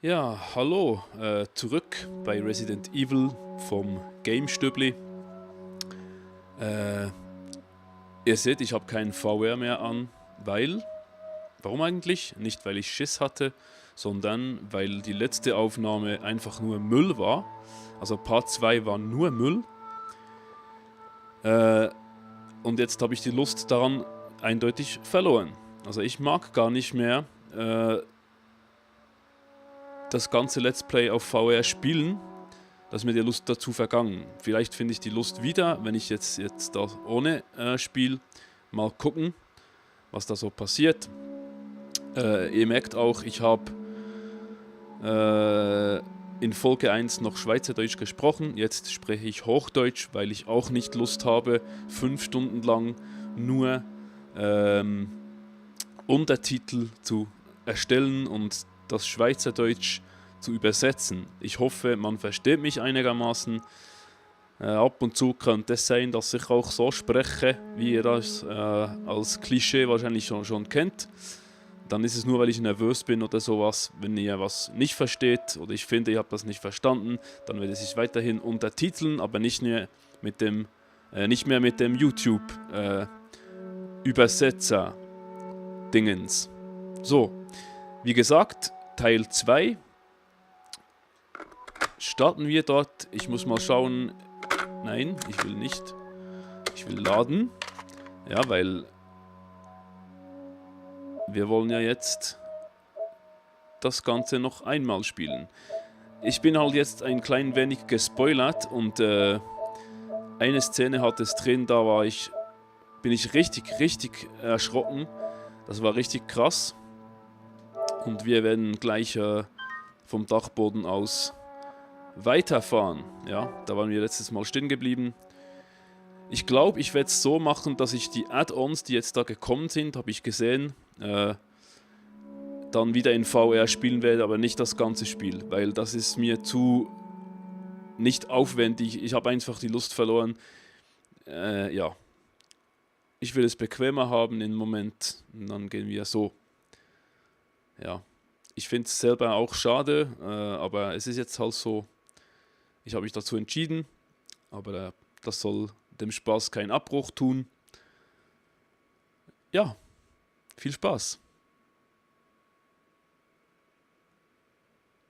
Ja, hallo, zurück bei Resident Evil vom Game Stübli. Äh, Ihr seht, ich habe keinen VR mehr an, weil... Warum eigentlich? Nicht, weil ich Schiss hatte, sondern weil die letzte Aufnahme einfach nur Müll war. Also Part 2 war nur Müll. Und jetzt habe ich die Lust daran eindeutig verloren. Also ich mag gar nicht mehr das ganze Let's Play auf VR spielen. Da ist mir die Lust dazu vergangen. Vielleicht finde ich die Lust wieder, wenn ich jetzt da ohne Spiel mal gucken, was da so passiert. Ihr merkt auch, ich habe in Folge 1 noch Schweizerdeutsch gesprochen. Jetzt spreche ich Hochdeutsch, weil ich auch nicht Lust habe, 5 Stunden lang nur Untertitel zu erstellen und das Schweizerdeutsch zu übersetzen. Ich hoffe, man versteht mich einigermaßen. Ab und zu könnte es sein, dass ich auch so spreche, wie ihr das als Klischee wahrscheinlich schon kennt. Dann ist es nur, weil ich nervös bin oder sowas. Wenn ihr was nicht versteht oder ich finde, ihr habt das nicht verstanden, dann werde ich weiterhin untertiteln, aber nicht mehr mit dem YouTube Übersetzer Dingens. So, wie gesagt, Teil 2 starten wir dort. Ich muss mal schauen. Nein, ich will nicht. Ich will laden. Ja, weil wir wollen ja jetzt das Ganze noch einmal spielen. Ich bin halt jetzt ein klein wenig gespoilert und eine Szene hat es drin, da bin ich richtig erschrocken. Das war richtig krass. Und wir werden gleich vom Dachboden aus weiterfahren. Ja, da waren wir letztes Mal stehen geblieben. Ich glaube, ich werde es so machen, dass ich die Add-ons, die jetzt da gekommen sind, habe ich gesehen, dann wieder in VR spielen werde, aber nicht das ganze Spiel, weil das ist mir zu nicht aufwendig. Ich habe einfach die Lust verloren. Ja, ich will es bequemer haben im Moment und dann gehen wir so. Ja, ich finde es selber auch schade, aber es ist jetzt halt so. Ich habe mich dazu entschieden, aber das soll dem Spaß keinen Abbruch tun. Ja, viel Spaß.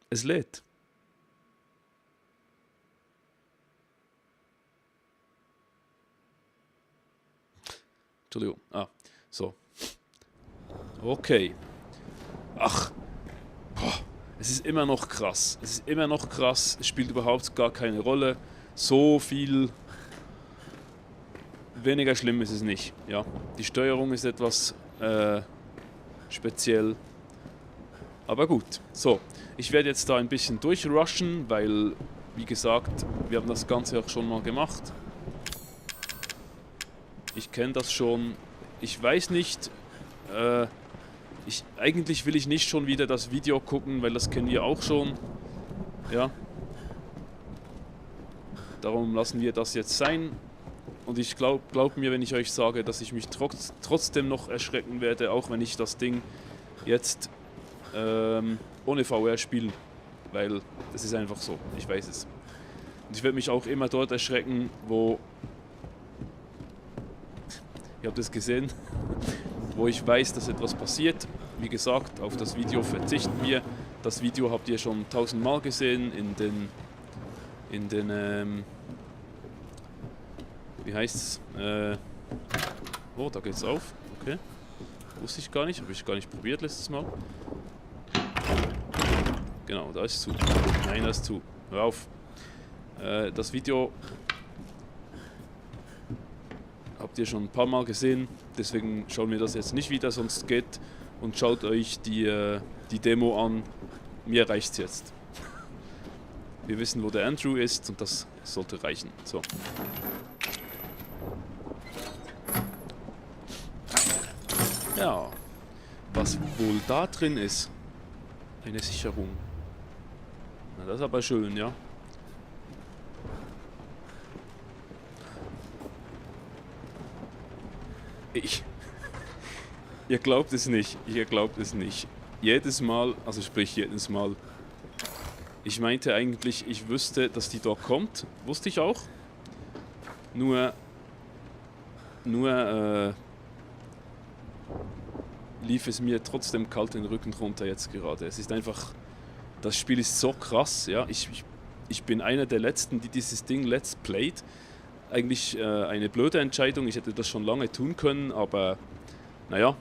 Es lädt. Entschuldigung. Ah, so. Okay. Ach. Boah, es ist immer noch krass. Es ist immer noch krass. Es spielt überhaupt gar keine Rolle. So viel weniger schlimm ist es nicht. Ja, die Steuerung ist etwas speziell. Aber gut. So, ich werde jetzt da ein bisschen durchrushen, weil, wie gesagt, wir haben das Ganze auch schon mal gemacht. Ich kenne das schon. Ich weiß nicht. Eigentlich will ich nicht schon wieder das Video gucken, weil das kennen wir auch schon. Ja. Darum lassen wir das jetzt sein. Und ich glaub mir, wenn ich euch sage, dass ich mich trotzdem noch erschrecken werde, auch wenn ich das Ding jetzt ohne VR spiele. Weil das ist einfach so. Ich weiß es. Und ich werde mich auch immer dort erschrecken, wo... Ihr habt es gesehen, wo ich weiß, dass etwas passiert. Wie gesagt, auf das Video verzichten wir. Das Video habt ihr schon 1000-mal gesehen in den wie heißt's? Oh, da geht's auf. Okay. Wusste ich gar nicht, habe ich gar nicht probiert letztes Mal. Genau, da ist zu. Nein, da ist zu. Hör auf. Das Video habt ihr schon ein paar Mal gesehen, deswegen schauen wir das jetzt nicht wieder, sonst geht und schaut euch die Demo an. Mir reicht's jetzt. Wir wissen, wo der Andrew ist und das sollte reichen. So. Ja, was wohl da drin ist. Eine Sicherung. Na, das ist aber schön, ja. Ihr glaubt es nicht. Ihr glaubt es nicht. Jedes Mal, also sprich jedes Mal, Ich meinte eigentlich, ich wüsste, dass die dort kommt. Wusste ich auch. Nur lief es mir trotzdem kalt den Rücken runter jetzt gerade. Es ist einfach... Das Spiel ist so krass, ja. Ich bin einer der Letzten, die dieses Ding Let's Played. Eigentlich eine blöde Entscheidung. Ich hätte das schon lange tun können, aber... Naja,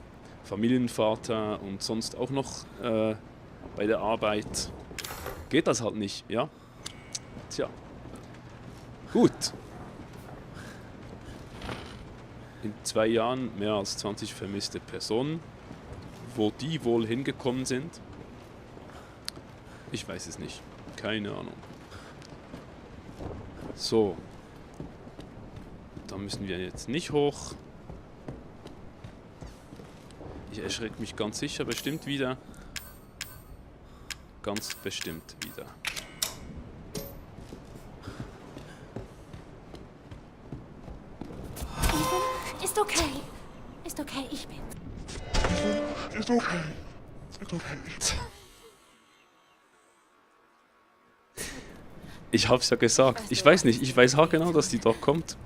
Familienvater und sonst auch noch bei der Arbeit... Geht das halt nicht, ja. Tja. Gut. In 2 Jahren mehr als 20 vermisste Personen. Wo die wohl hingekommen sind? Ich weiß es nicht. Keine Ahnung. So. Da müssen wir jetzt nicht hoch. Ich erschrecke mich ganz sicher bestimmt wieder. Ganz bestimmt wieder. Ist okay. Ist okay, ich bin. Ist okay. Ist okay. Ich hab's ja gesagt. Ich weiß nicht. Ich weiß haargenau, dass die doch kommt.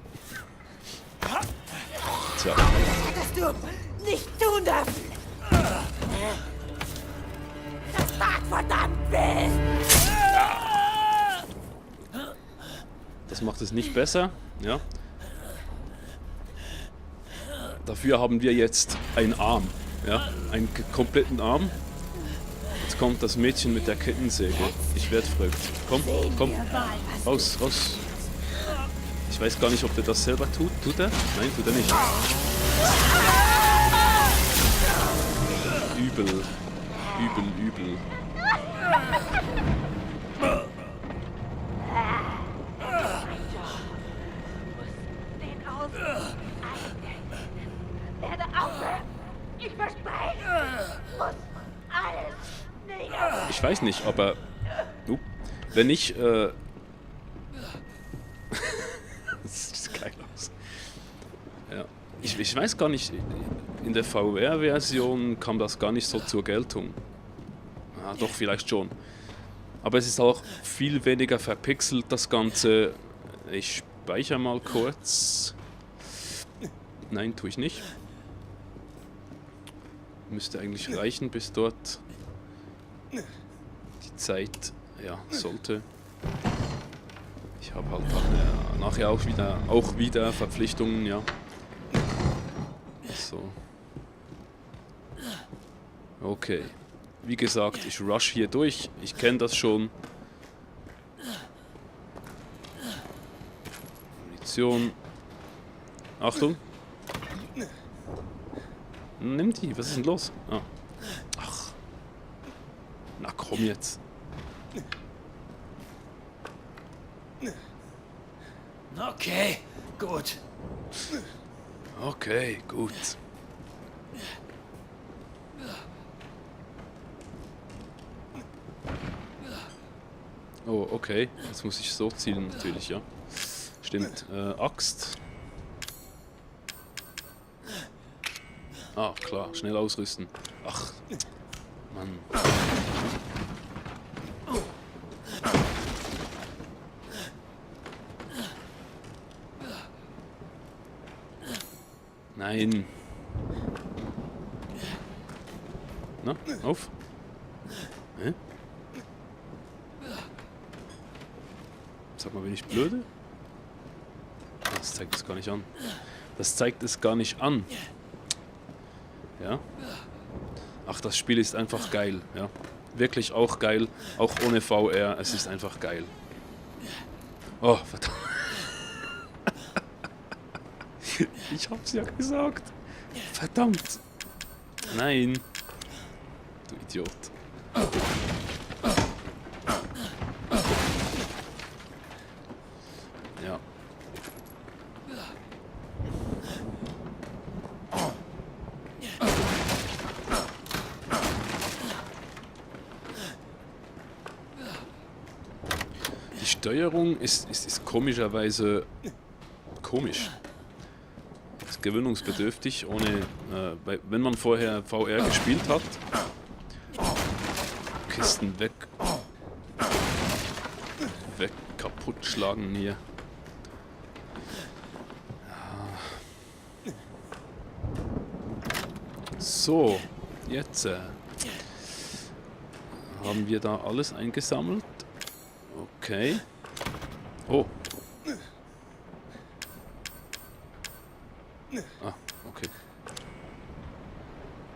Tja. Hättest du nicht tun dürfen. Das tat verdammt weh. Das macht es nicht besser. Ja. Dafür haben wir jetzt einen Arm. Ja. Einen kompletten Arm. Jetzt kommt das Mädchen mit der Kettensäge. Ich werde verrückt. Komm, komm. Raus, raus. Ich weiß gar nicht, ob der das selber tut. Tut er? Nein, tut er nicht. Übel. Übel, übel. Werde aufhören. Ich verspreche. Muss alles nicht. Ich weiß nicht, aber... wenn ich... das sieht geil aus. Ja. Ich weiß gar nicht, in der VR-Version kam das gar nicht so zur Geltung. Ah, doch, vielleicht schon. Aber es ist auch viel weniger verpixelt, das Ganze. Ich speichere mal kurz. Nein, tue ich nicht. Müsste eigentlich reichen bis dort. Die Zeit, ja, sollte. Ich habe halt nachher auch wieder Verpflichtungen, ja. So. Okay. Wie gesagt, ich rush hier durch. Ich kenne das schon. Munition. Achtung. Nimm die. Was ist denn los? Ah. Ach. Na komm jetzt. Okay, gut. Okay, gut. Oh, okay. Jetzt muss ich so zielen natürlich, ja. Stimmt. Axt. Ah, klar. Schnell ausrüsten. Ach. Mann. Nein. Na, auf. Hä? Sag mal, bin ich blöde? Das zeigt es gar nicht an. Das zeigt es gar nicht an. Ja. Ach, das Spiel ist einfach geil, ja. Wirklich auch geil. Auch ohne VR. Es ist einfach geil. Oh, verdammt. Ich hab's ja gesagt. Verdammt. Nein. Du Idiot. Ja. Die Steuerung ist komischerweise komisch. Ist gewöhnungsbedürftig, ohne, wenn man vorher VR gespielt hat. Kisten weg. kaputt schlagen hier. Ja. So, jetzt haben wir da alles eingesammelt. Okay. Oh. Ah, okay.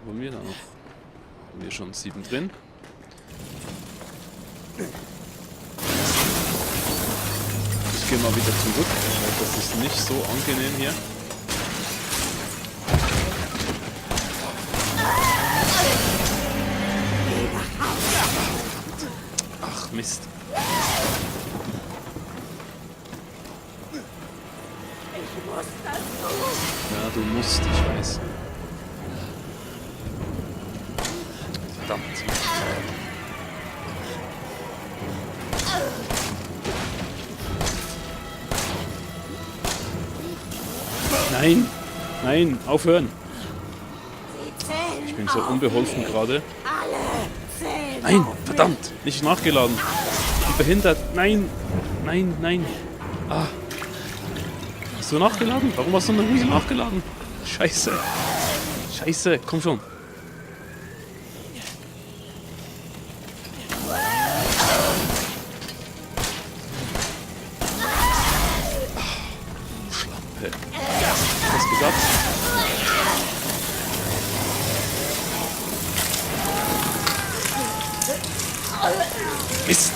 Wollen wir da noch? Haben wir schon 7 drin? Ich gehe mal wieder zurück, weil das ist nicht so angenehm hier. Ach Mist. Ja, du musst, ich weiß. Verdammt. Nein! Nein, aufhören! Ich bin so unbeholfen gerade. Nein, verdammt! Nicht nachgeladen! Wie behindert! Nein! Nein, nein! Ah! Hast du nachgeladen? Warum hast du noch nicht nachgeladen? Scheiße! Scheiße, komm schon! Schlampe! Was gesagt? Mist!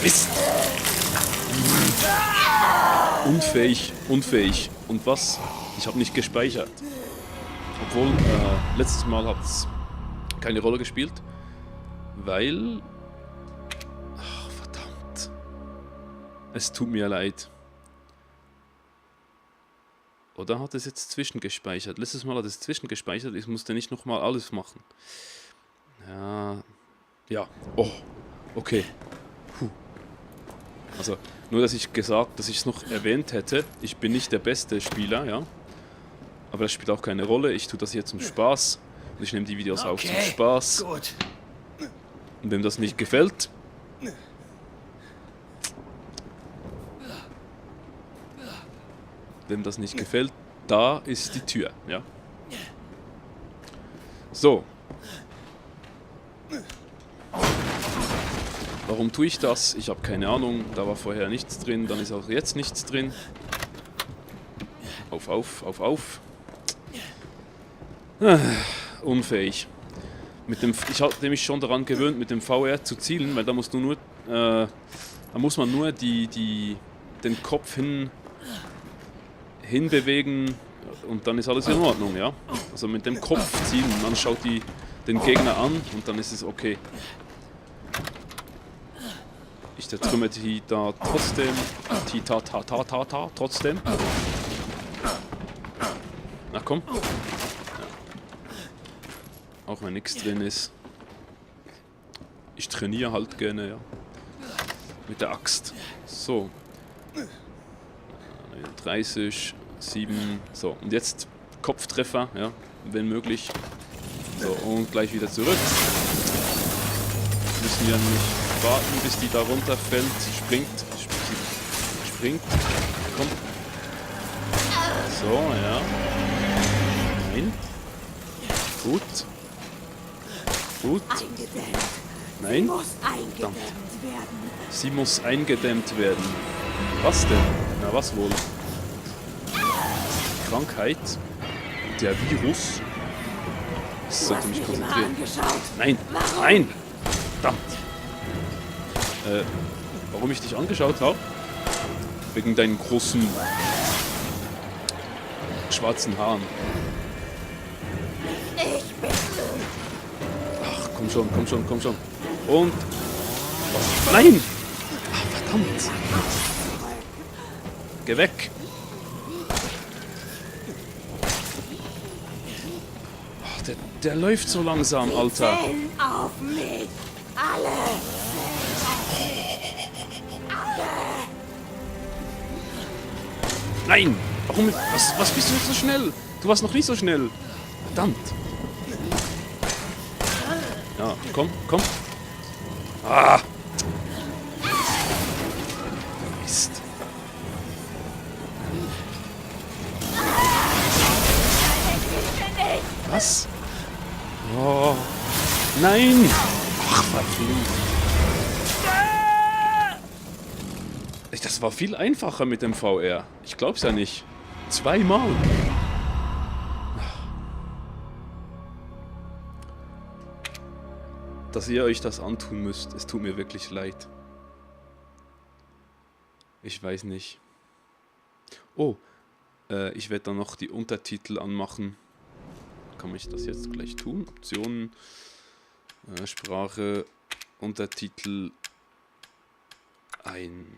Mist! Unfähig, unfähig. Und was? Ich habe nicht gespeichert. Obwohl, letztes Mal hat es keine Rolle gespielt. Weil... Ach, verdammt. Es tut mir leid. Oder hat es jetzt zwischengespeichert? Letztes Mal hat es zwischengespeichert. Ich musste nicht nochmal alles machen. Ja. Ja. Oh. Okay. Puh. Also, nur dass ich es noch erwähnt hätte. Ich bin nicht der beste Spieler, ja. Aber das spielt auch keine Rolle. Ich tue das hier zum Spaß. Und ich nehme die Videos auch zum Spaß. Gut. Und wem das nicht gefällt... Wem das nicht gefällt, da ist die Tür, ja. So. Warum tue ich das? Ich habe keine Ahnung. Da war vorher nichts drin, dann ist auch jetzt nichts drin. Auf, auf, auf, auf. Unfähig. Ich hatte mich schon daran gewöhnt, mit dem VR zu zielen, weil da musst du nur, da muss man nur den Kopf hinbewegen und dann ist alles in Ordnung, ja. Also mit dem Kopf ziehen, man schaut den Gegner an und dann ist es okay. Ich zertrümmere die da trotzdem. Trotzdem. Na komm. Ja. Auch wenn nichts drin ist. Ich trainiere halt gerne, ja. Mit der Axt. So. 30, 7, so. Und jetzt Kopftreffer, ja, wenn möglich. So, und gleich wieder zurück. Müssen wir nämlich warten, bis die da runterfällt. Sie springt. Springt. Komm. So, ja. Nein. Gut. Gut. Nein. Verdammt. Sie muss eingedämmt werden. Was denn? Na, was wohl? Krankheit? Der Virus? Ich sollte mich konzentrieren. Nein! Nein! Verdammt! Warum ich dich angeschaut habe? Wegen deinen großen schwarzen Haaren. Ach, komm schon, komm schon, komm schon. Und... Nein! Ach, verdammt! Geh weg! Ach, der läuft so langsam, Alter. Auf mich! Alle! Nein! Warum? Was bist du jetzt so schnell? Du warst noch nicht so schnell. Verdammt. Ja, komm, komm. Ah! Mist. Was? Oh. Nein! Ach, verflucht. Das war viel einfacher mit dem VR. Ich glaub's ja nicht. 2-mal. Dass ihr euch das antun müsst, es tut mir wirklich leid. Ich weiß nicht. Oh, ich werde dann noch die Untertitel anmachen. Kann ich das jetzt gleich tun? Optionen, Sprache, Untertitel ein.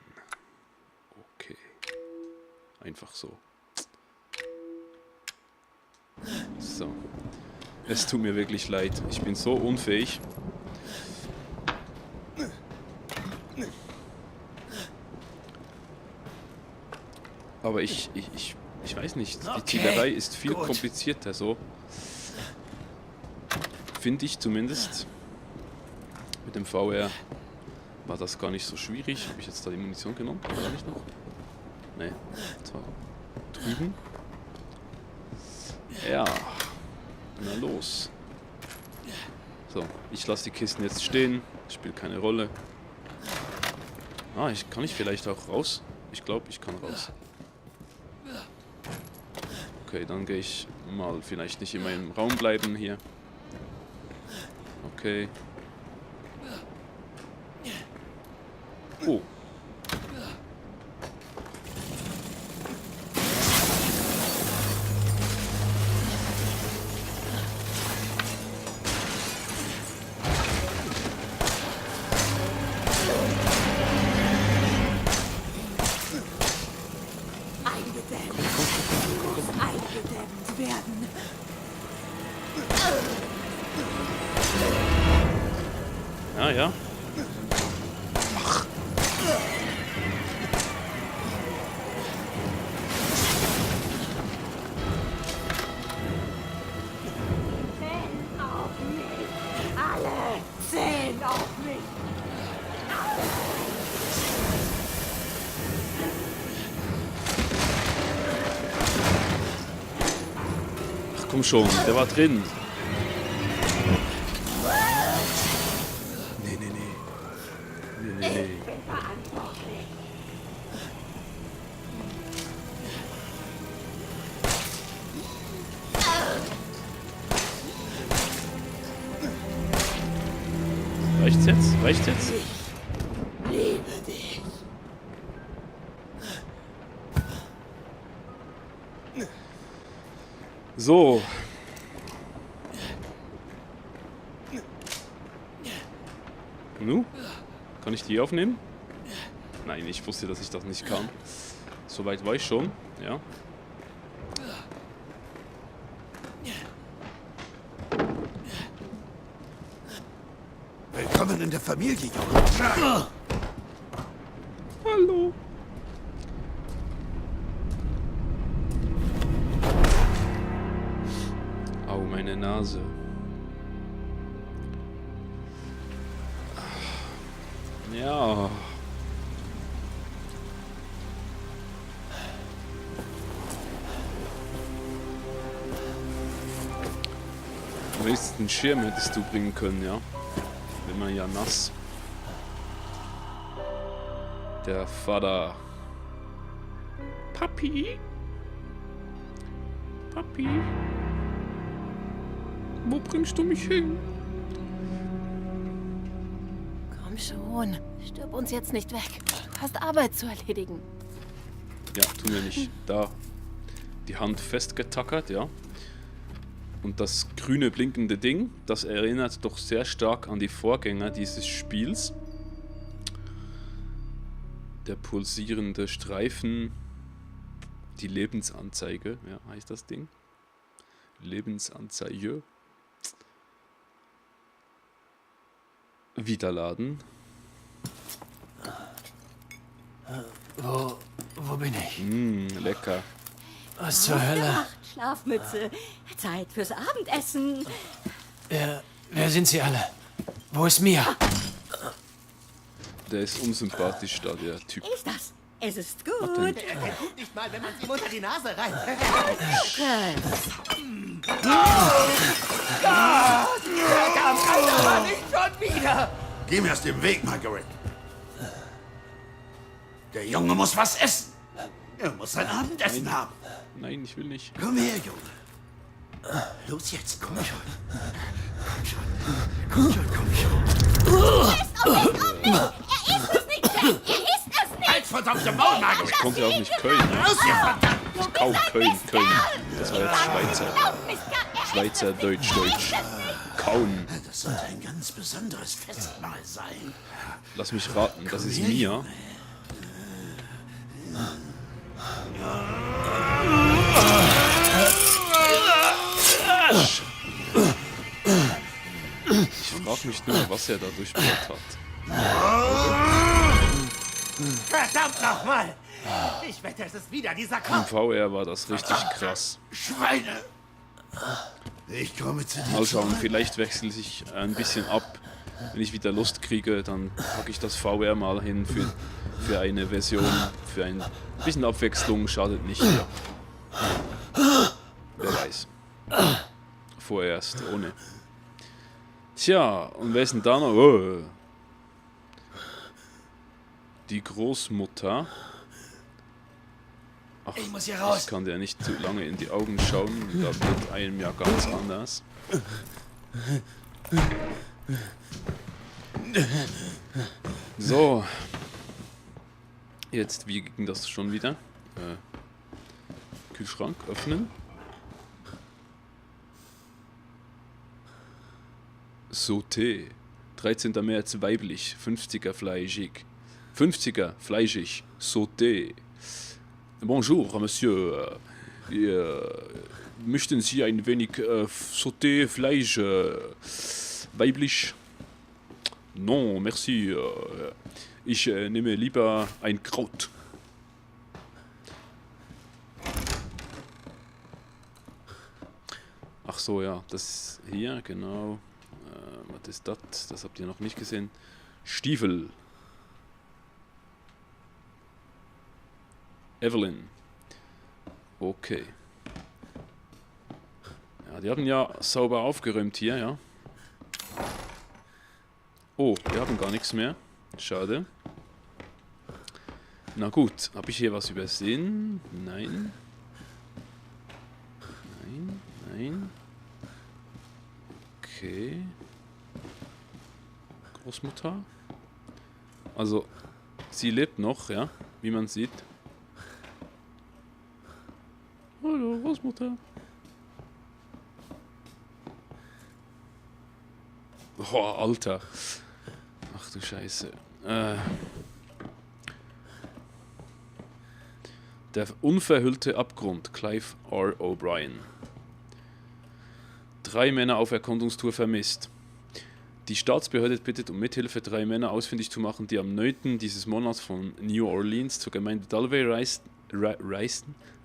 Okay. Einfach so. So. Es tut mir wirklich leid. Ich bin so unfähig. Aber ich weiß nicht. Die Zielerei ist viel komplizierter so. Finde ich zumindest. Mit dem VR war das gar nicht so schwierig. Habe ich jetzt da die Munition genommen? Oder nicht noch? Ne. So. Drüben. Ja. Na los. So, ich lasse die Kisten jetzt stehen. Spielt keine Rolle. Ah, kann ich vielleicht auch raus? Ich glaube, ich kann raus. Okay, dann gehe ich mal vielleicht nicht in meinem Raum bleiben hier. Okay. Oh. Eingedämmt werden. Ja, ja. Ach. Zählen auf mich. Alle zählen auf mich. Ach komm schon, der war drin. Nee, nee, nee. Nee, nee, nee. Ich bin verantwortlich. Reicht's jetzt? Reicht's jetzt? Ich liebe dich. So. Nu? Kann ich die aufnehmen? Nein, ich wusste, dass ich das nicht kann. Soweit war ich schon, ja. Willkommen in der Familie, Junge. Hallo. Au, meine Nase. Ja. Wenigstens einen Schirm hättest du bringen können, ja. Wenn man ja nass. Der Vater. Papi? Papi? Wo bringst du mich hin? Komm schon. Stirb uns jetzt nicht weg. Du hast Arbeit zu erledigen. Ja, tun wir nicht. Da die Hand festgetackert, ja. Und das grüne blinkende Ding, das erinnert doch sehr stark an die Vorgänger dieses Spiels. Der pulsierende Streifen, die Lebensanzeige, ja, heißt das Ding. Lebensanzeige. Wiederladen. Wo bin ich? Lecker. Was zur Hölle? Nacht, Schlafmütze. Zeit fürs Abendessen. Wer sind Sie alle? Wo ist Mia? Der ist unsympathisch da, der Typ. Ist das? Es ist gut. Was denn? Er kennt nicht mal, wenn man ihm unter die Nase reibt. Verdammt, Alter, nicht schon wieder! Geh mir aus dem Weg, Margaret. Der Junge muss was essen. Er muss sein Abendessen haben. Nein, ich will nicht. Komm her, Junge. Los jetzt, komm schon. Komm schon. Komm schon, komm schon. Er ist es nicht, Jack! Er ist es nicht! Halt verdammte Maul, Margaret. Ich konnte auch nicht Köln. Raus hier, verdammt. Kaum Köln. Das war jetzt Schweizer. Glaub mich, Jack! Schweizer, Deutsch. Kauen. Das sollte ein ganz besonderes Festmahl sein. Lass mich raten, das ist Mia. Ich frage mich nur, was er da durchbohrt hat. Verdammt nochmal! Ich wette, es ist wieder dieser Im Kopf. VR war das richtig krass. Schweine. Ich komme zu dir Mal schauen, zurück. vielleicht wechsle ich ein bisschen ab. Wenn ich wieder Lust kriege, dann packe ich das VR mal hin für eine Version. Für ein bisschen Abwechslung schadet nicht. Ja. Wer weiß. Vorerst ohne. Tja, und wer ist denn da noch? Oh. Die Großmutter. Ach, Ich muss hier ich raus. kann der nicht zu lange in die Augen schauen. Da wird einem ja ganz anders. So. Jetzt, wie ging das schon wieder? Kühlschrank öffnen. Sauté. 13. März weiblich. 50er fleischig. 50er fleischig. Sauté. Bonjour, Monsieur. Möchten Sie ein wenig Sauté-Fleisch weiblich? Non, merci. Ich nehme lieber ein Kraut. Ach so, ja, das hier, genau. Was ist das? Das habt ihr noch nicht gesehen. Stiefel. Evelyn. Okay. Ja, die haben ja sauber aufgeräumt hier, ja. Oh, wir haben gar nichts mehr. Schade. Na gut, habe ich hier was übersehen? Nein. Nein, nein. Okay. Großmutter. Also, sie lebt noch, ja, wie man sieht. Hallo, Großmutter. Oh, Alter. Ach du Scheiße. Der unverhüllte Abgrund, Clive R. O'Brien. 3 Männer auf Erkundungstour vermisst. Die Staatsbehörde bittet um Mithilfe, 3 Männer ausfindig zu machen, die am 9. dieses Monats von New Orleans zur Gemeinde Dalvey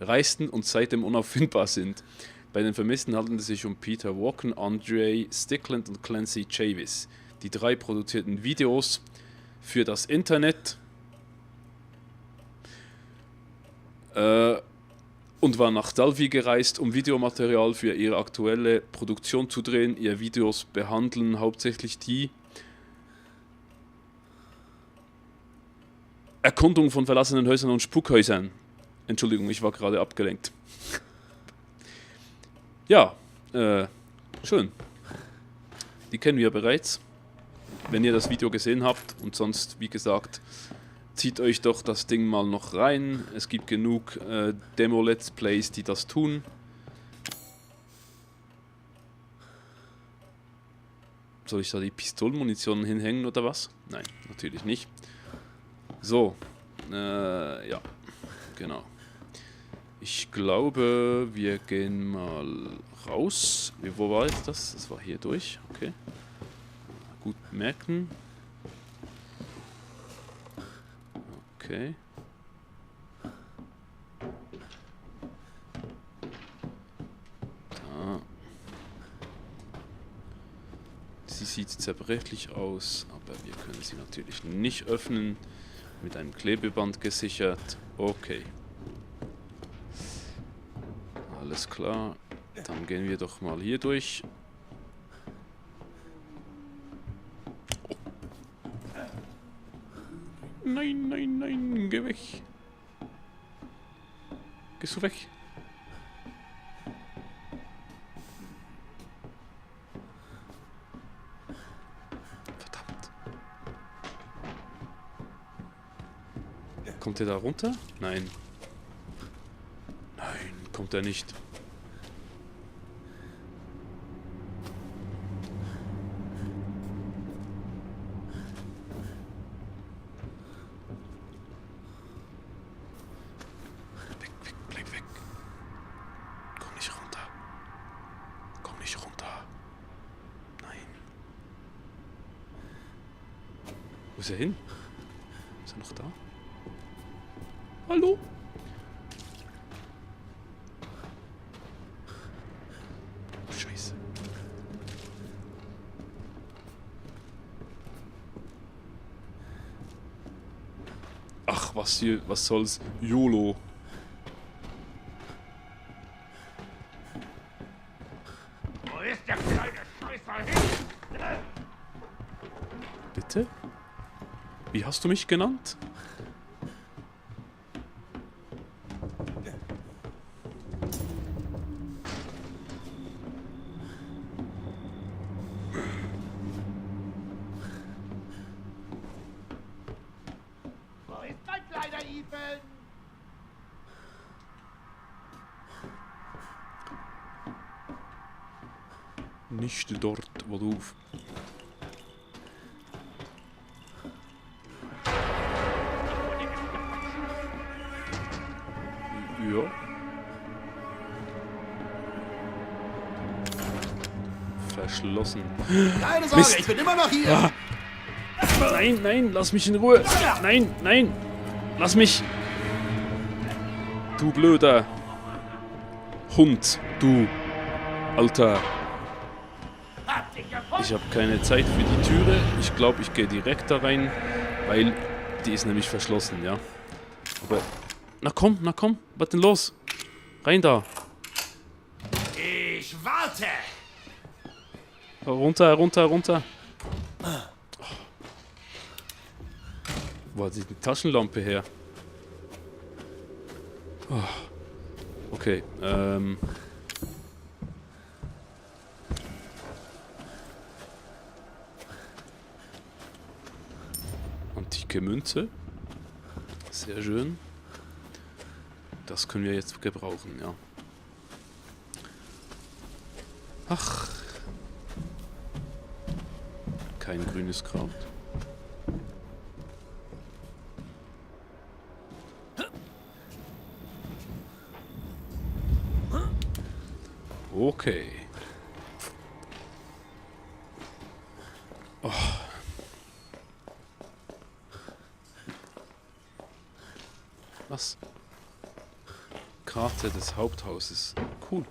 reisten und seitdem unauffindbar sind. Bei den Vermissten handelt es sich um Peter Walken, Andre Stickland und Clancy Chavis. Die 3 produzierten Videos für das Internet und war nach Dalvey gereist, um Videomaterial für ihre aktuelle Produktion zu drehen. Ihre Videos behandeln hauptsächlich die Erkundung von verlassenen Häusern und Spukhäusern. Entschuldigung, ich war gerade abgelenkt. Ja, schön. Die kennen wir bereits. Wenn ihr das Video gesehen habt und sonst, wie gesagt, zieht euch doch das Ding mal noch rein. Es gibt genug Demo-Let's Plays, die das tun. Soll ich da die Pistolenmunition hinhängen oder was? Nein, natürlich nicht. So, ja, genau. Ich glaube, wir gehen mal raus. Wo war jetzt das? Das war hier durch, okay. Gut merken. Okay. Da. Sie sieht zerbrechlich aus, aber wir können sie natürlich nicht öffnen. Mit einem Klebeband gesichert. Okay. Alles klar. Dann gehen wir doch mal hier durch. Oh. Nein, nein, nein, geh weg. Gehst du weg? Verdammt. Kommt er da runter? Nein. Nein, kommt er nicht. Weg, weg, bleib weg. Komm nicht runter. Komm nicht runter. Nein. Wo ist er hin? Ist er noch da? Hallo? Scheiße. Ach, was hier, was soll's? YOLO. Wo ist der kleine Scheißer hin? Bitte? Wie hast du mich genannt? Wo ist mein kleiner Ethan? Nicht dort, wo du... Ja. Verschlossen. Keine Sorge, Mist. ich bin immer noch hier. Nein, nein, lass mich in Ruhe. Nein, nein, lass mich. Du blöder Hund, du Alter. Ich habe keine Zeit für die Türe. Ich glaube, ich gehe direkt da rein, weil die ist nämlich verschlossen, ja. Aber, na komm, was denn los? Rein da. Ich warte! Runter, runter, runter. Wo hat sie die Taschenlampe her? Oh. Okay, Antike Münze. Sehr schön. Das können wir jetzt gebrauchen, ja. Ach. Kein grünes Kraut. Okay. Oh. Was? Karte des Haupthauses. Cool.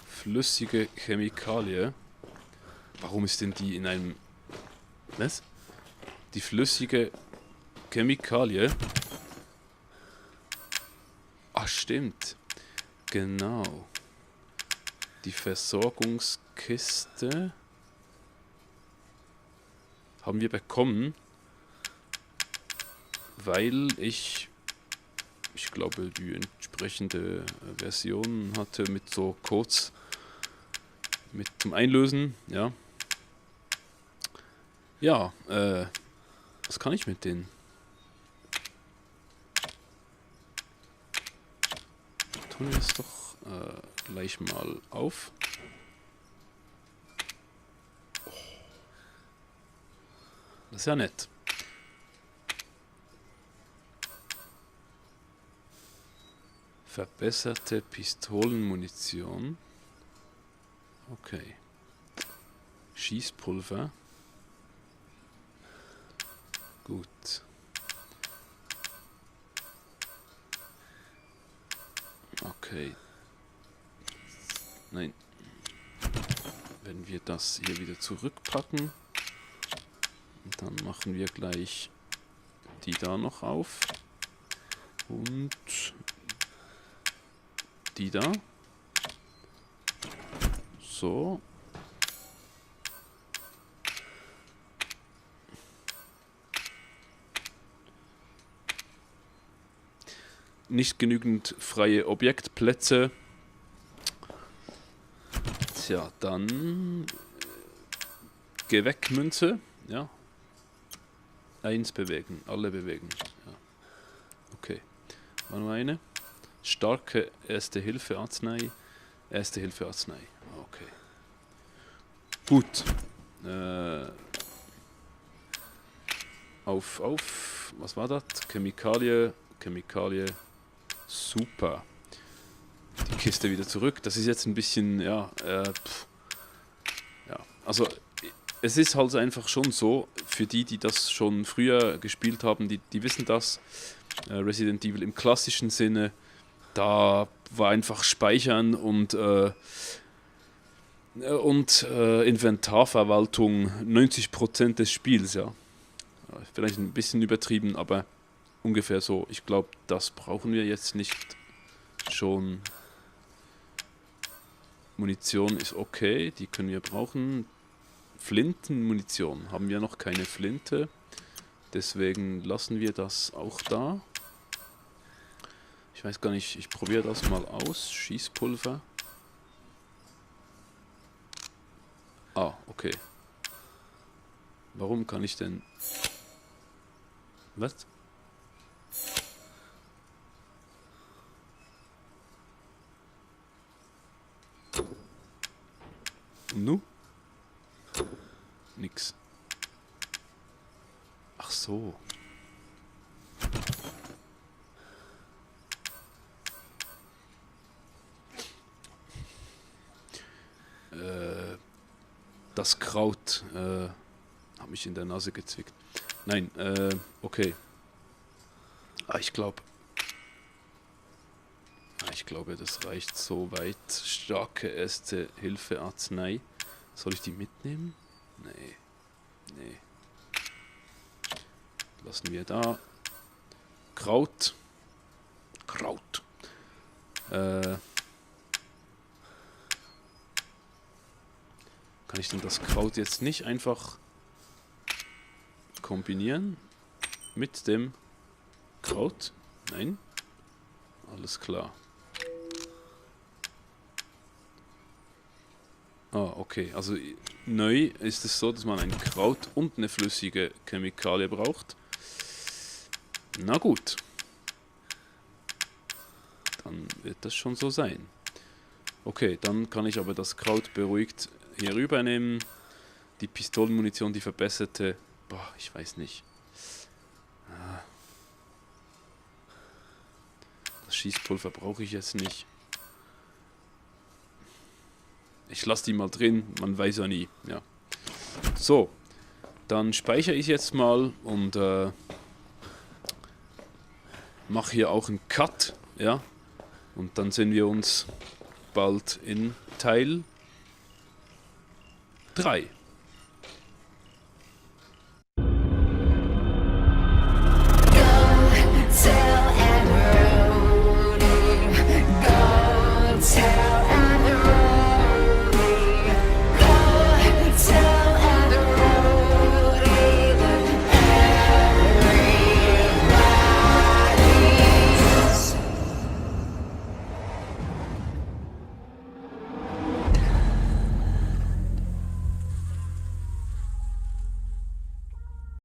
Flüssige Chemikalie. Warum ist denn die in einem... Was? Die flüssige Chemikalie. Ach, stimmt. Genau. Die Versorgungskiste haben wir bekommen, weil ich glaube, die entsprechende Version hatte mit so Codes mit zum Einlösen, ja. Ja, was kann ich mit denen? Tun wir es doch gleich mal auf. Oh. Das ist ja nett. Verbesserte Pistolenmunition. Okay. Schießpulver. Gut. Okay. Nein. Wenn wir das hier wieder zurückpacken. Und dann machen wir gleich die da noch auf. Und die da. So. Nicht genügend freie Objektplätze. Tja, dann geh weg, Münze. Ja. 1 bewegen, alle bewegen. Ja. Okay. War nur eine. Starke Erste-Hilfe-Arznei. Erste-Hilfe-Arznei. Okay. Gut. Auf. Was war das? Chemikalie. Super. Die Kiste wieder zurück. Das ist jetzt ein bisschen, ja, ja. Also, es ist halt einfach schon so, für die das schon früher gespielt haben, die wissen das. Resident Evil im klassischen Sinne, da war einfach Speichern und Inventarverwaltung 90% des Spiels, ja. Vielleicht ein bisschen übertrieben, aber ungefähr so. Ich glaube, das brauchen wir jetzt nicht schon. Munition ist okay, die können wir brauchen. Flintenmunition haben wir noch keine Flinte, deswegen lassen wir das auch da. Ich weiß gar nicht, ich probiere das mal aus. Schießpulver. Ah, okay. Warum kann ich denn... Was? Nu? Nix. Ach so. Das Kraut hat mich in der Nase gezwickt. Nein, okay. Ich glaube, das reicht so weit. Starke Erste-Hilfe-Arznei. Soll ich die mitnehmen? Nee. Lassen wir da. Kraut. Kann ich denn das Kraut jetzt nicht einfach kombinieren mit dem Kraut? Nein? Alles klar. Ah, okay. Also neu ist es so, dass man ein Kraut und eine flüssige Chemikalie braucht. Na gut. Dann wird das schon so sein. Okay, dann kann ich aber das Kraut beruhigt hier rübernehmen. Die Pistolenmunition, die verbesserte. Boah, ich weiß nicht. Das Schießpulver brauche ich jetzt nicht. Ich lasse die mal drin, man weiß ja nie. Ja. So, dann speichere ich jetzt mal und mache hier auch einen Cut. Ja. Und dann sehen wir uns bald in Teil 3.